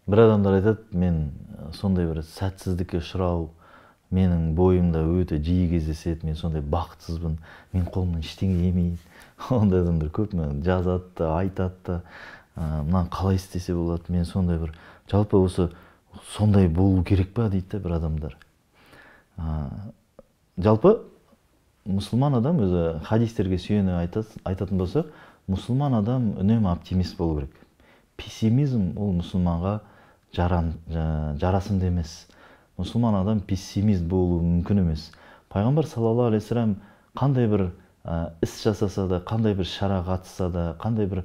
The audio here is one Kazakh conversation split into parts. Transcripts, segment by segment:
Бір адамдар айтады, мен сондай бір сәтсіздікке ұшырау менің бойымда өте жиі кездеседі, мен сондай бақытсызбын, мен қолымнан ештеңе келмейді. Ондай адамдар көп маған жазады да, айтады да, мынаны қалай істесе болады, мен сондай бір жалпы осы сондай болу керек па дейді да бір адамдар. Жалпы мұсылман адам өзі хадистерге сүйене айтатын болсақ, мұсылман адам үнемі оптимист болу керек. Пессимизм ол мұсылманға жарасымды емес. Мұсылман адам пессимист болуы мүмкін емес. Пайғамбар саллаллаху алейхи вассалам қандай бір іс жасаса да, қандай бір шара қатысса да, қандай бір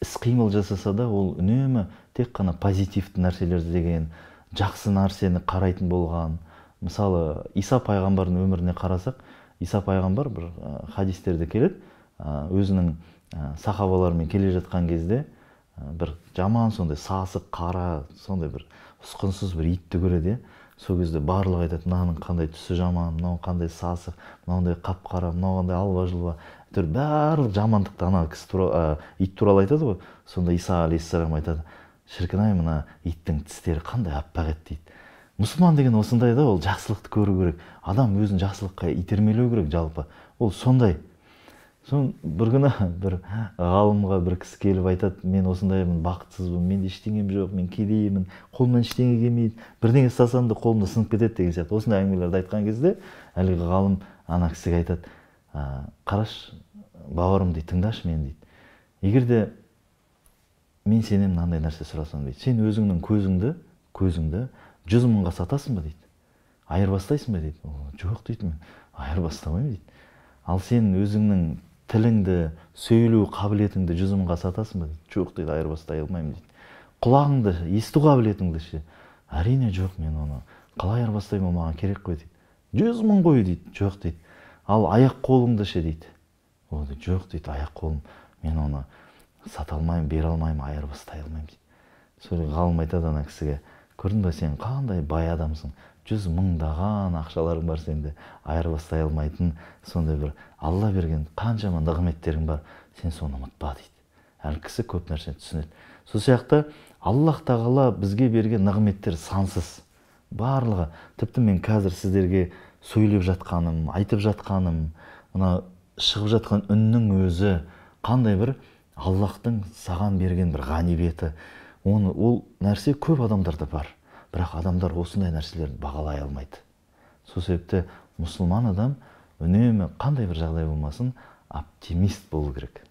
іс қимыл жасаса да, ол үнемі тек қана позитивті нәрселер іздеген, жақсы нәрсені қарайтын болған. Мысалы, Иса пайғамбардың өміріне қарасақ, Иса пайғамбар бір хадистерде келеді, өзінің сахабаларымен келе жатқан кезде бір жаман сондай сасық, қара, сондай бір ұсқынсыз бір итті көреді. Сол кезде барлығы айтады, мынаның қандай түсі жаман, мынау қандай сасық, мынандай қап-қара, мынау қандай алба-жұлба. Әйтеуір барлық жамандықты ана кісі ит туралы айтады ғой. Сонда Иса алейхиссалам айтады, шіркін-ай, мына иттің тістері қандай аппақ еді дейді. Мұсылман деген осындай да, ол жақсылықты көру керек. Адам өзін жақсылыққа итермелеу керек жалпы. Ол сондай. Сон бір күні бір ғалымға бір кісі келіп айтады, мен осындаймын, бақытсызбын, менде ештеңем жоқ, мен кедеймін, қолымнан ештеңе келмейді, бірдеңе ұстасам да қолымда сынып кетеді деген сияқты. Осындай әңгімелерді айтқан кезде әлгі ғалым ана кісіге айтады, қарашы, бауырым дейді, тыңдашы мені дейді. Егер де мен сенен мынандай нәрсе сұрасам дейді, сен өзіңнің көзіңді 100 мыңға сатасың ба дейді, айырбастайсың ба дейді. О, жоқ дейді, мен айырбастамаймын дейді. Ал сен өзіңнің тіліңді, сөйлеу қабілетіңді 100 мыңға сатасың ба дейді. Жоқ дейді, айырбастай алмаймын дейді. Құлағыңды, есту қабілетіңді ше? Әрине жоқ, мен оны қалай айырбастаймын, ол маған керек қой дейді. 100 мың қой дейді. Жоқ дейді. Ал аяқ қолыңды ше дейді. О, дейді, жоқ дейді, аяқ қолым, мен оны сата алмаймын, бере алмаймын, айырбастай алмаймын дейді. Сол ғалым айтады ана кісіге, көрдің бе, сен қандай бай адамсың, 100 мыңдаған ақшаларың бар сенде, айырбастай алмайтын сондай бір Алла берген қаншама нығметтерің бар, сен соны ұмытпа дейді. Әр кісі көп нәрсені түсінеді. Сол сияқты Аллах тағала бізге берген нығметтер сансыз. Барлығы, тіпті мен қазір сіздерге сөйлеп жатқаным, айтып жатқаным, мына шығып жатқан үннің өзі қандай бір Аллахтың саған берген бір ғанибеті. Ол нәрсе көп адамдарда бар. Бірақ адамдар осындай нәрселерді бағалай алмайды. Сол себепті мұсылман адам үнемі қандай бір жағдай болмасын оптимист болу керек.